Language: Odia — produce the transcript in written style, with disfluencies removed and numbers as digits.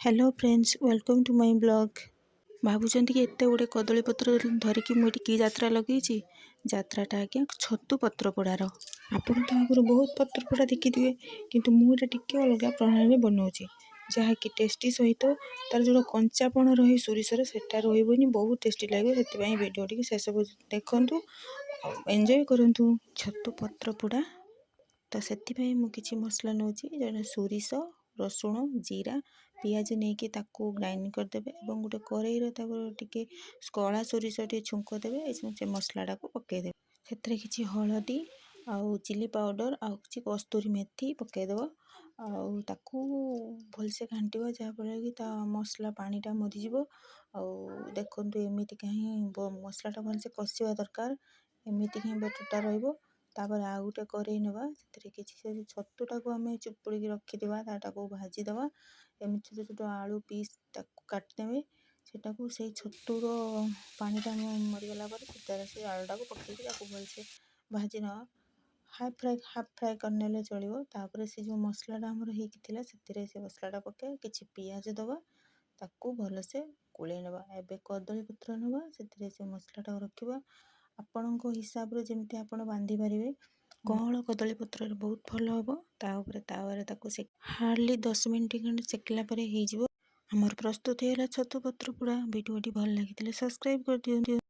Hello friends, welcome to my vlog. ଭାବୁଛନ୍ତି କି ଏତେ ଗୁଡ଼ିଏ କଦଳୀ ପତ୍ର ଧରିକି ମୁଁ ଏଠି କି ଯାତ୍ରା ଲଗେଇଛି? ଯାତ୍ରାଟା ଆଜ୍ଞା ଛତୁ ପତ୍ରପୋଡ଼ାର। ଆପଣ ତ ଆଗରୁ ବହୁତ ପତ୍ରପୋଡ଼ା ଦେଖିଥିବେ, କିନ୍ତୁ ମୁଁ ଏଇଟା ଟିକେ ଅଲଗା ପ୍ରଣାଳୀରେ ବନାଉଛି, ଯାହାକି ଟେଷ୍ଟି ସହିତ ତାର ଯେଉଁଟା କଞ୍ଚାପଣ ରହେ ସୋରିଷର, ସେଟା ରହିବନି, ବହୁତ ଟେଷ୍ଟି ଲାଗିବ। ସେଥିପାଇଁ ଭିଡ଼ିଓଟିକୁ ଶେଷ ପର୍ଯ୍ୟନ୍ତ ଦେଖନ୍ତୁ ଆଉ ଏନ୍ଜୟ କରନ୍ତୁ। ଛତୁ ପତ୍ରପୋଡ଼ା ତ ସେଥିପାଇଁ ମୁଁ କିଛି ମସଲା ନେଉଛି। ଜଣେ ସୋରିଷ, ରସୁଣ, ଜିରା, ପିଆଜ ନେଇକି ତାକୁ ଗ୍ରାଇଣ୍ଡିଙ୍ଗ କରିଦେବେ ଏବଂ ଗୋଟେ କରେଇରେ ତାକୁ ଟିକେ କଳା ସୋରିଷ ଟିକେ ଛୁଙ୍କ ଦେବେ। ସେ ମସଲାଟାକୁ ପକାଇଦେବେ। ସେଥିରେ କିଛି ହଳଦୀ ଆଉ ଚିଲି ପାଉଡ଼ର ଆଉ କିଛି କସ୍ତୁରୀ ମେଥି ପକାଇଦେବ ଆଉ ତାକୁ ଭଲସେ ଘାଣ୍ଟିବ, ଯାହାଫଳରେ କି ତା ମସଲା ପାଣିଟା ମରିଯିବ। ଆଉ ଦେଖନ୍ତୁ, ଏମିତିକା ହିଁ ମସଲାଟା ଭଲସେ କଷିବା ଦରକାର। ଏମିତି ହିଁ ବେଟରଟା ରହିବ। ତାପରେ ଆଉ ଗୋଟେ କରେଇ ନେବା। ସେଥିରେ କିଛି ସେ ଛତୁଟାକୁ ଆମେ ଚୁପୁଡ଼ିକି ରଖିଥିବା, ତାଟାକୁ ଭାଜିଦେବା। ଏମିତି ଛୋଟ ଛୋଟ ଆଳୁ ପିସ୍ ତାକୁ କାଟିଦେବେ। ସେଟାକୁ ସେଇ ଛତୁର ପାଣିଟା ମରିଗଲା ପରେ ସେଥିରେ ସେ ଆଳୁଟାକୁ ପକାଇକି ତାକୁ ଭଲସେ ଭାଜି ନେବା। ହାଫ୍ ଫ୍ରାଏ, ହାଫ୍ ଫ୍ରାଏ କରିନେଲେ ଚଳିବ। ତାପରେ ସେ ଯେଉଁ ମସଲାଟା ଆମର ହେଇକି ଥିଲା, ସେଥିରେ ସେ ମସଲାଟା ପକାଇବା, କିଛି ପିଆଜ ଦେବା, ତାକୁ ଭଲସେ ଗୋଳେଇ ନେବା। ଏବେ କଦଳୀ ପତ୍ର ନେବା, ସେଥିରେ ସେ ମସଲାଟାକୁ ରଖିବା। ଆପଣଙ୍କ ହିସାବରେ ଯେମିତି ଆପଣ ବାନ୍ଧି ପାରିବେ। କଅଁଳ କଦଳୀ ପତ୍ରରେ ବହୁତ ଭଲ ହେବ। ତା ଉପରେ ତାୱାରେ ତାକୁ ସେ ହାର୍ଡ଼ଲି 10 ମିନିଟ୍ ଖଣ୍ଡେ ସେକିଲା ପରେ ହେଇଯିବ। ଆମର ପ୍ରସ୍ତୁତ ହେଇଗଲା ଛତୁ ପତ୍ର ପୋଡ଼ା। ଭିଡ଼ିଓଟି ଭଲ ଲାଗିଥିଲେ ସବସ୍କ୍ରାଇବ୍ କରିଦିଅନ୍ତୁ।